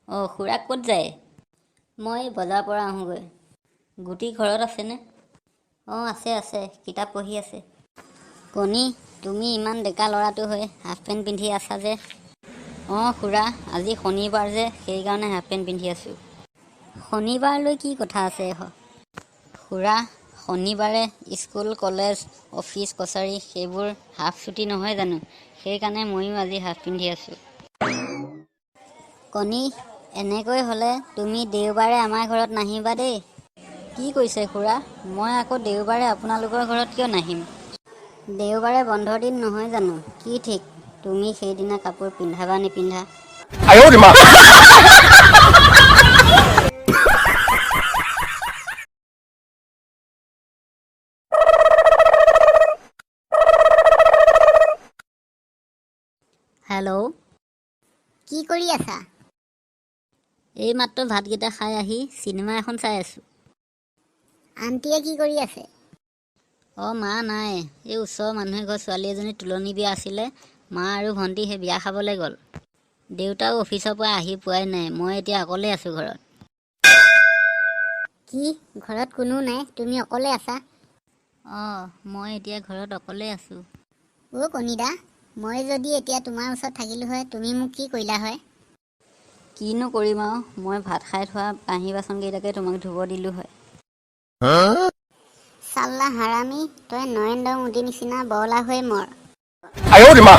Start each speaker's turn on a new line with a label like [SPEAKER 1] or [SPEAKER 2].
[SPEAKER 1] অঁ খুৰা, ক'ত যায়? মই বজাৰৰ পৰা আহোঁগৈ। গুটি ঘৰত আছেনে? অঁ, আছে আছে, কিতাপ পঢ়ি আছে। কণী, তুমি ইমান ডেকা ল'ৰাটো হৈ হাফ পেণ্ট পিন্ধি আছা যে? অঁ খুৰা, আজি শনিবাৰ যে, সেইকাৰণে হাফ পেণ্ট পিন্ধি আছোঁ। শনিবাৰলৈ কি কথা আছে খুৰা? শনিবাৰে স্কুল, কলেজ, অফিচ কছাৰী সেইবোৰ হাফ ছুটি নহয় জানো? সেইকাৰণে ময়ো আজি হাফ পিন্ধি আছোঁ। কণী, এনেকৈ হ'লে তুমি দেওবাৰে আমাৰ ঘৰত নাহিবা দেই। কি কৈছে খুৰা? মই আকৌ দেওবাৰে আপোনালোকৰ ঘৰত কিয় নাহিম? দেওবাৰে বন্ধৰ দিন নহয় জানো? কি ঠিক তুমি সেইদিনা কাপোৰ পিন্ধা বা নিপিন্ধা।
[SPEAKER 2] 哎呦我的妈！
[SPEAKER 1] হেল্ল'।
[SPEAKER 3] কি কৰি আছা?
[SPEAKER 1] এইমাত্ৰ ভাতকেইটা খাই আহি চিনেমা এখন চাই আছোঁ।
[SPEAKER 3] আণ্টিয়ে কি কৰি আছে?
[SPEAKER 1] অঁ, মা নাই। এই ওচৰৰ মানুহ এঘৰ ছোৱালী এজনী তোলনি বিয়া আছিলে, মা আৰু ভণ্টি সেই বিয়া খাবলৈ গ'ল। দেউতাও অফিচৰ পৰা আহি পোৱাই নাই। মই এতিয়া অকলেই আছোঁ ঘৰত।
[SPEAKER 3] কি, ঘৰত কোনো নাই? তুমি অকলে আছা?
[SPEAKER 1] অঁ, মই এতিয়া ঘৰত অকলেই আছোঁ।
[SPEAKER 3] অ' কণীদা, মই যদি এতিয়া তোমাৰ ওচৰত থাকিলোঁ হয়, তুমি মোক কি কৰিলা হয়?
[SPEAKER 1] কিনো কৰিম আৰু, মই ভাত খাই থোৱা কাঁহী বাচনকেইটাকে তোমাক ধুব দিলোঁ হয়।
[SPEAKER 3] চাল্লা হাৰামি, তই নৰেন্দ্ৰ মোদীৰ নিচিনা বৰলা হৈ মৰ।
[SPEAKER 2] 哎呦我的妈！